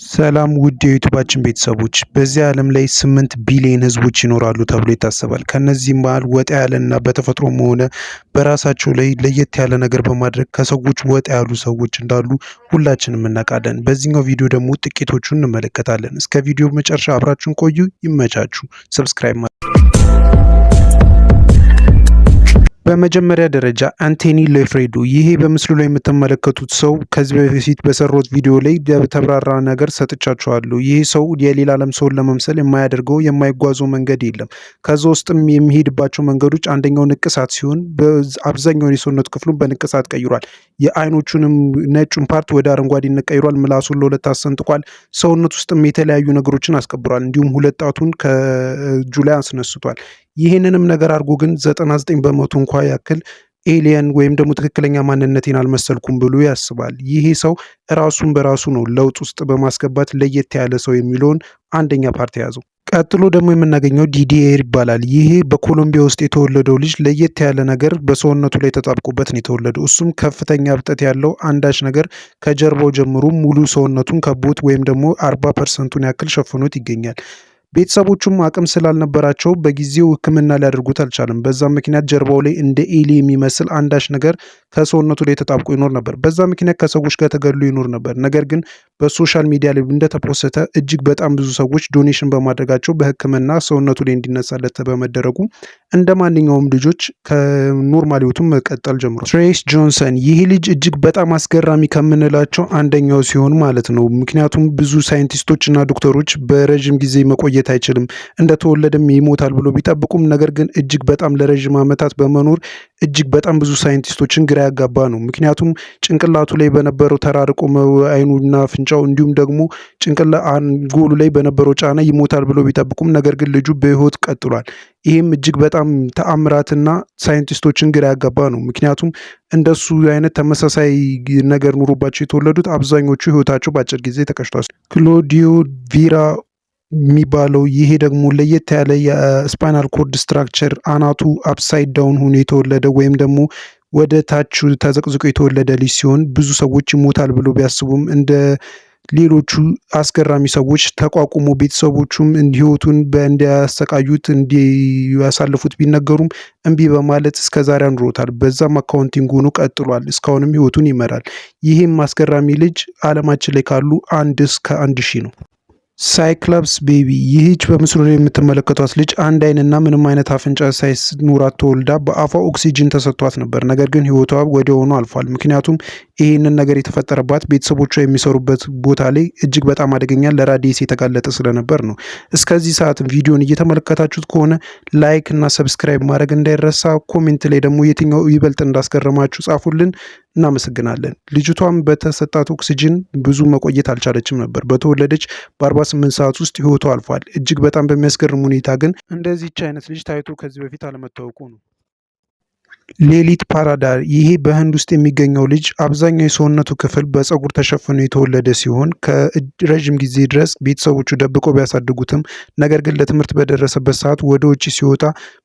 ሰላም ውድ የዩቱባችን ቤተሰቦች፣ በዚህ ዓለም ላይ 8 ቢሊዮን ህዝቦች ይኖራሉ ተብሎ ይታሰባል። ከነዚህም መሃል ወጣ ያለና በተፈጥሮም ሆነ በራሳቸው ላይ ለየት ያለ ነገር በማድረግ ከሰዎች ወጣ ያሉ ሰዎች እንዳሉ ሁላችንም እናውቃለን። በዚህኛው ቪዲዮ ደግሞ ጥቂቶቹን እንመለከታለን። እስከ ቪዲዮ መጨረሻ አብራችሁን ቆዩ። ይመቻችሁ። Subscribe። በመጀመሪያ ደረጃ አንቶኒ ሎፍሬዶ። ይሄ በምስሉ ላይ የምትመለከቱት ሰው ከዚህ በፊት በሰራሁት ቪዲዮ ላይ የተብራራ ነገር ሰጥቻችኋለሁ። ይህ ሰው የሌላ ዓለም ሰውን ለመምሰል የማያደርገው የማይጓዘው መንገድ የለም። ከዛ ውስጥም የሚሄድባቸው መንገዶች አንደኛው ንቅሳት ሲሆን አብዛኛውን የሰውነት ክፍሉን በንቅሳት ቀይሯል። የአይኖቹንም ነጩን part ወደ አረንጓዴነት ቀይሯል። ምላሱን ለሁለት አሰንጥቋል። ሰውነት ውስጥም የተለያዩ ነገሮችን አስቀብሯል። እንዲሁም ሁለት ጣቱን ከእጁ ላይ አስነስቷል። ይህንንም ነገር አድርጎ ግን 99% እንኳ ያክል alien ወይም ደግሞ ትክክለኛ ማንነቴን አልመሰልኩም ብሎ ያስባል። ይሄ ሰው ራሱን በራሱ ነው ለውጥ ውስጥ በማስገባት ለየት ያለ ሰው የሚለውን አንደኛ part የያዘው። ቀጥሎ ደግሞ የምናገኘው ዲዲኤር ይባላል። ይሄ በኮሎምቢያ ውስጥ የተወለደው ልጅ ለየት ያለ ነገር በሰውነቱ ላይ ተጣብቆበት ነው የተወለደው። እሱም ከፍተኛ እብጠት ያለው አንዳች ነገር ከጀርባው ጀምሮ ሙሉ ሰውነቱን ከቦት ወይም ደግሞ 40%ቱን ያክል ሸፍኖት ይገኛል። ቤተሰቦቹም አቅም ስላልነበራቸው በጊዜው ሕክምና ሊያደርጉት አልቻለም። በዛም ምክንያት ጀርባው ላይ እንደ ኤሊ የሚመስል አንዳች ነገር ከሰውነቱ ላይ ተጣብቆ ይኖር ነበር። በዛ ምክንያት ከሰዎች ጋር ተገልሎ ይኖር ነበር። ነገር ግን በ social media ላይ እንደተፖሰተ እጅግ በጣም ብዙ ሰዎች donation በማድረጋቸው በሕክምና ሰውነቱ ላይ እንዲነሳለት በመደረጉ እንደ ማንኛውም ልጆች ከ normal ህይወቱን መቀጠል ጀምሯል። ትሬስ ጆንሰን፣ ይህ ልጅ እጅግ በጣም አስገራሚ ከምንላቸው አንደኛው ሲሆን ማለት ነው። ምክንያቱም ብዙ ሳይንቲስቶች እና ዶክተሮች በረዥም ጊዜ መቆየት አይችልም፣ እንደተወለደም ይሞታል ብሎ ቢጠብቁም ነገር ግን እጅግ በጣም ለረዥም ዓመታት በመኖር እጅግ በጣም ብዙ ሳይንቲስቶችን ግራ ያጋባ ነው። ምክንያቱም ጭንቅላቱ ላይ በነበረው ተራርቆ አይኑና አፍንጫው እንዲሁም ደግሞ ጭንቅላ አንጎሉ ላይ በነበረው ጫና ይሞታል ብሎ ቢጠብቁም ነገር ግን ልጁ በህይወት ቀጥሏል። ይህም እጅግ በጣም ተአምራትና ሳይንቲስቶችን ግራ ያጋባ ነው። ምክንያቱም እንደሱ አይነት ተመሳሳይ ነገር ኑሮባቸው የተወለዱት አብዛኞቹ ህይወታቸው በአጭር ጊዜ ተቀጭቷል። ክሎዲዮ ቪራ የሚባለው ይሄ ደግሞ ለየት ያለ የ spinal cord structure አናቱ upside down ሆኖ የተወለደ ወይም ደግሞ ወደ ታች ተዘቅዝቆ የተወለደ ልጅ ሲሆን ብዙ ሰዎች ይሞታል ብሎ ቢያስቡም እንደ ሌሎቹ አስገራሚ ሰዎች ተቋቁሞ ቤተሰቦቹም ህይወቱን እንዲያሰቃዩት እንዲያሳልፉት ቢነገሩም እምቢ በማለት እስከ ዛሬ አኑሮታል። በዛም accounting ሆኖ ቀጥሏል። እስካሁንም ህይወቱን ይመራል። ይህም አስገራሚ ልጅ አለማችን ላይ ካሉ 1 እስከ 1000 ነው። Cyclops baby፣ ይህች በምስሉ ላይ የምትመለከቷት ልጅ አንድ አይንና ምንም አይነት አፍንጫ ሳይኖራት ተወልዳ በአፏ ኦክሲጅን ተሰጥቷት ነበር። ነገር ግን ህይወቷ ወዲያውኑ አልፏል። ምክንያቱም ይህንን ነገር የተፈጠረባት ቤተሰቦቿ የሚሰሩበት ቦታ ላይ እጅግ በጣም አደገኛ ለ radiation የተጋለጠ ስለነበር ነው። እስከዚህ ሰዓት ቪዲዮን እየተመለከታችሁት ከሆነ like እና subscribe ማድረግ እንዳይረሳ። Comment ላይ ደግሞ የትኛው ይበልጥ እንዳስገረማችሁ ጻፉልን። እናመሰግናለን። ልጅቷም በተሰጣት ኦክሲጅን ብዙ መቆየት አልቻለችም ነበር። በተወለደች በ48 ሰዓት ውስጥ ህይወቷ አልፏል። እጅግ በጣም በሚያስገርም ሁኔታ ግን እንደዚህች አይነት ልጅ ታይቶ ከዚህ በፊት አለመታወቁ ነው። ሌሊት ፓራዳር፣ ይሄ በህንድ ውስጥ የሚገኘው ልጅ አብዛኛው የሰውነቱ ክፍል በፀጉር ተሸፍኖ የተወለደ ሲሆን ከረዥም ጊዜ ድረስ ቤተሰቦቹ ደብቀው ቢያሳድጉትም ነገር ግን ለትምህርት በደረሰበት ሰዓት ወደ ውጭ ሲወጣ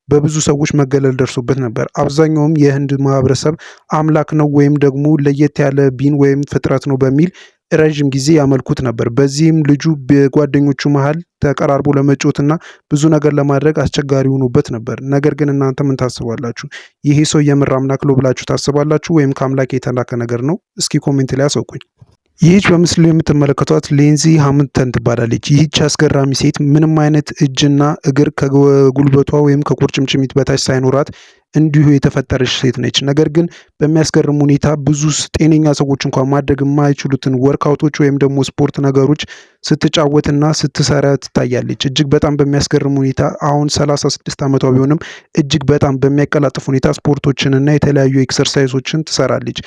በብዙ ሰዎች መገለል ደርሶበት ነበር። አብዛኛውም የህንድ ማህበረሰብ አምላክ ነው ወይም ደግሞ ለየት ያለ being ወይም ፍጥረት ነው በሚል ረዥም ጊዜ ያመልኩት ነበር። በዚህም ልጁ በጓደኞቹ መሀል ተቀራርቦ ለመጫወትና ብዙ ነገር ለማድረግ አስቸጋሪ ሆኖበት ነበር። ነገር ግን እናንተ ምን ታስባላችሁ? ይሄ ሰው የምር አምላክ ነው ብላችሁ ታስባላችሁ? ወይም ከአምላክ የተላከ ነገር ነው? እስኪ comment ላይ አሳውቁኝ። ይህች በምስሉ የምትመለከቷት ሌንዚ ሃምልተን ትባላለች። ይህች አስገራሚ ሴት ምንም አይነት እጅና እግር ከጉልበቷ ወይም ከቁርጭምጭሚት በታች ሳይኖራት እንዲሁ የተፈጠረች ሴት ነች። ነገር ግን በሚያስገርም ሁኔታ ብዙ ጤነኛ ሰዎች እንኳን ማድረግ የማይችሉትን workout ኦች ወይም ደግሞ ስፖርት ነገሮች ስትጫወትና ስትሰራ ትታያለች። እጅግ በጣም በሚያስገርም ሁኔታ አሁን 36 ዓመቷ ቢሆንም እጅግ በጣም በሚያቀላጥፍ ሁኔታ ስፖርቶችን እና የተለያዩ exercise ኦችን ትሰራለች።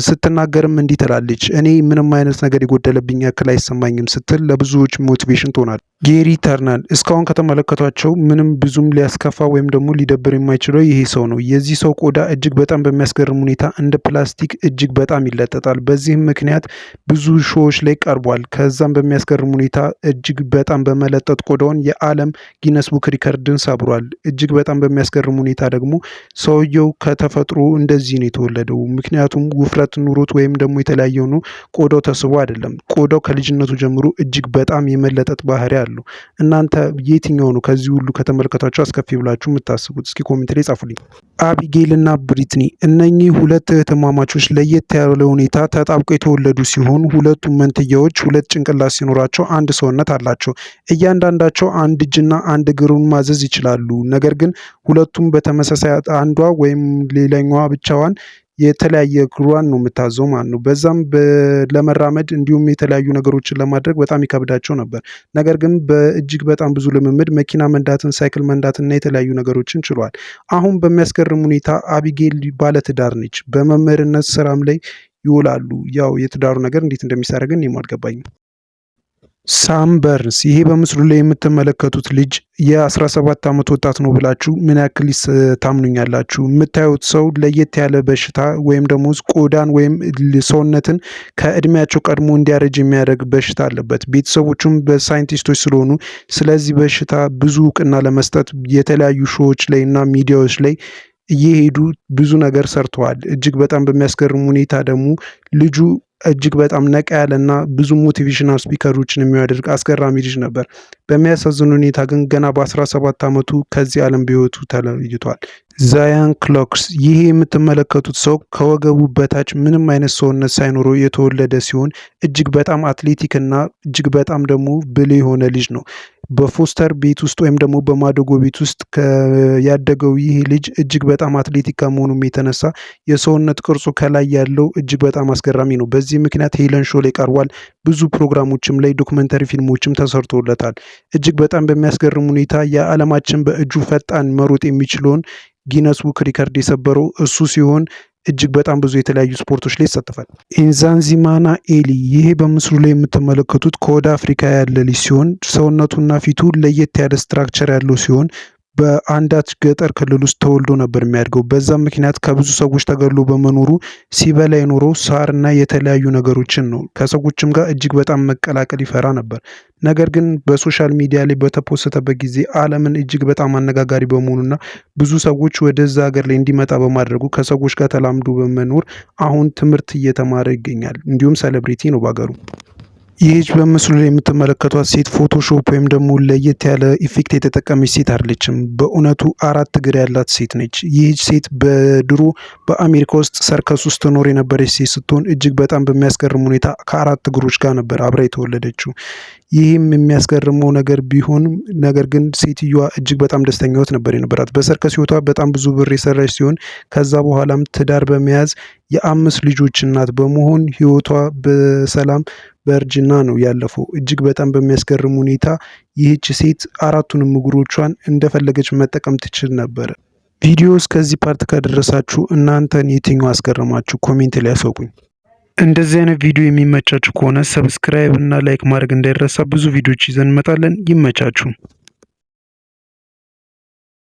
ስትናገርም እንዲህ ትላለች፣ "እኔ ምንም አይነት ነገር የጎደለብኝ ያክል አይሰማኝም" ስትል ለብዙዎች motivation ትሆናለች። ጌሪ ተርናል፣ እስካሁን ከተመለከቷቸው ምንም ብዙም ሊያስከፋ ወይም ደግሞ ሊደብር የማይችለው ይሄ ሰው ነው። የዚህ ሰው ቆዳ እጅግ በጣም በሚያስገርም ሁኔታ እንደ ፕላስቲክ እጅግ በጣም ይለጠጣል። በዚህም ምክንያት ብዙ show ዎች ላይ ቀርቧል። ከዛም በሚያስገርም ሁኔታ እጅግ በጣም በመለጠጥ ቆዳውን የዓለም Guinness Book Record ን ሰብሯል። እጅግ በጣም በሚያስገርም ሁኔታ ደግሞ ሰውየው ከተፈጥሮ እንደዚህ ነው የተወለደው። ምክንያቱም ውፍረት ኑሮት ወይም ደግሞ የተለያየ ሆኖ ቆዳው ተስቦ አይደለም። ቆዳው ከልጅነቱ ጀምሮ እጅግ በጣም የመለጠጥ ባህሪ አለው። እናንተ የትኛው ነው ከዚህ ሁሉ ከተመለከታችሁ አስከፊ ብላችሁ የምታስቡት? እስኪ comment ላይ ጻፉልኝ። አቢጌል እና ብሪትኒ፣ እነኚህ ሁለት እህትማማቾች ለየት ያለ ሁኔታ ተጣብቀው የተወለዱ ሲሆን ሁለቱም መንትያዎች ሁለት ጭንቅላት ሲኖራቸው አንድ ሰውነት አላቸው። እያንዳንዳቸው አንድ እጅና አንድ እግሩን ማዘዝ ይችላሉ። ነገር ግን ሁለቱም በተመሳሳይ አንዷ ወይም ሌላኛዋ ብቻዋን የተለያየ እግሯን ነው የምታዘው ማለት ነው። በዛም ለመራመድ እንዲሁም የተለያዩ ነገሮችን ለማድረግ በጣም ይከብዳቸው ነበር። ነገር ግን በእጅግ በጣም ብዙ ልምምድ መኪና መንዳትን፣ ሳይክል መንዳትን እና የተለያዩ ነገሮችን ችሏል። አሁን በሚያስገርም ሁኔታ አቢጌል ባለትዳር ነች። በመምህርነት ስራም ላይ ይውላሉ። ያው የትዳሩ ነገር እንዴት እንደሚሰራ ግን እኔም አልገባኝም። ሳም በርንስ፣ ይሄ በምስሉ ላይ የምትመለከቱት ልጅ የ17 ዓመት ወጣት ነው ብላችሁ ምን ያክል ታምኑኛላችሁ? የምታዩት ሰው ለየት ያለ በሽታ ወይም ደግሞ ቆዳን ወይም ሰውነትን ከእድሜያቸው ቀድሞ እንዲያረጅ የሚያደርግ በሽታ አለበት። ቤተሰቦቹም በሳይንቲስቶች ስለሆኑ ስለዚህ በሽታ ብዙ እውቅና ለመስጠት የተለያዩ show ዎች ላይ እና ሚዲያዎች ላይ እየሄዱ ብዙ ነገር ሰርተዋል። እጅግ በጣም በሚያስገርም ሁኔታ ደግሞ ልጁ እጅግ በጣም ነቃ ያለና ብዙ motivational speaker ኦችን የሚያደርግ አስገራሚ ልጅ ነበር። በሚያሳዝን ሁኔታ ግን ገና በ17 ዓመቱ ከዚህ ዓለም በሕይወቱ ተለይቷል። ዛያን ክሎክስ፣ ይህ የምትመለከቱት ሰው ከወገቡ በታች ምንም አይነት ሰውነት ሳይኖረው የተወለደ ሲሆን እጅግ በጣም athletic እና እጅግ በጣም ደግሞ ብልህ የሆነ ልጅ ነው። በ foster ቤት ውስጥ ወይም ደግሞ በማደጎ ቤት ውስጥ ያደገው ይህ ልጅ እጅግ በጣም athletic ከመሆኑም የተነሳ የሰውነት ቅርጹ ከላይ ያለው እጅግ በጣም አስገራሚ ነው። በዚህ ምክንያት ሄለን show ላይ ቀርቧል። ብዙ ፕሮግራሞችም ላይ documentary ፊልሞችም ተሰርቶለታል። እጅግ በጣም በሚያስገርም ሁኔታ የዓለማችን በእጁ ፈጣን መሮጥ የሚችለውን Guinness Book Record የሰበረው እሱ ሲሆን እጅግ በጣም ብዙ የተለያዩ ስፖርቶች ላይ ይሳተፋል። ኢንዛንዚማና ኤሊ፣ ይሄ በምስሉ ላይ የምትመለከቱት ከወደ አፍሪካ ያለ ልጅ ሲሆን ሰውነቱና ፊቱ ለየት ያለ structure ያለው ሲሆን በአንዳች ገጠር ክልል ውስጥ ተወልዶ ነበር የሚያድገው። በዛም ምክንያት ከብዙ ሰዎች ተገሎ በመኖሩ ሲበላ የኖረው ሳርና የተለያዩ ነገሮችን ነው። ከሰዎችም ጋር እጅግ በጣም መቀላቀል ይፈራ ነበር። ነገር ግን በ social media ላይ በተፖሰተበት ጊዜ ዓለምን እጅግ በጣም አነጋጋሪ በመሆኑና ብዙ ሰዎች ወደዛ ሀገር ላይ እንዲመጣ በማድረጉ ከሰዎች ጋር ተላምዶ በመኖር አሁን ትምህርት እየተማረ ይገኛል። እንዲሁም celebrity ነው በሀገሩ። ይህች በምስሉ ላይ የምትመለከቷት ሴት Photoshop ወይም ደግሞ ለየት ያለ effect የተጠቀመች ሴት አይደለችም። በእውነቱ አራት እግር ያላት ሴት ነች። ይህች ሴት በድሮ በአሜሪካ ውስጥ ሰርከስ ውስጥ ትኖር የነበረች ሴት ስትሆን እጅግ በጣም በሚያስገርም ሁኔታ ከአራት እግሮች ጋር ነበር አብራ የተወለደችው። ይህም የሚያስገርመው ነገር ቢሆንም ነገር ግን ሴትዮዋ እጅግ በጣም ደስተኛ ህይወት ነበር የነበራት። በሰርከስ ህይወቷ በጣም ብዙ ብር የሰራች ሲሆን ከዛ በኋላም ትዳር በመያዝ የአምስት ልጆች እናት በመሆን ህይወቷ በሰላም በእርጅና ነው ያለፈው። እጅግ በጣም በሚያስገርም ሁኔታ ይህች ሴት አራቱንም እግሮቿን እንደፈለገች መጠቀም ትችል ነበር። ቪዲዮ እስከዚህ part ከደረሳችሁ እናንተን የትኛው አስገረማችሁ? Comment ላይ ያሳውቁኝ። እንደዚህ አይነት ቪዲዮ የሚመቻችሁ ከሆነ subscribe እና like ማድረግ እንዳይረሳ። ብዙ ቪዲዮዎች ይዘን እንመጣለን። ይመቻችሁ።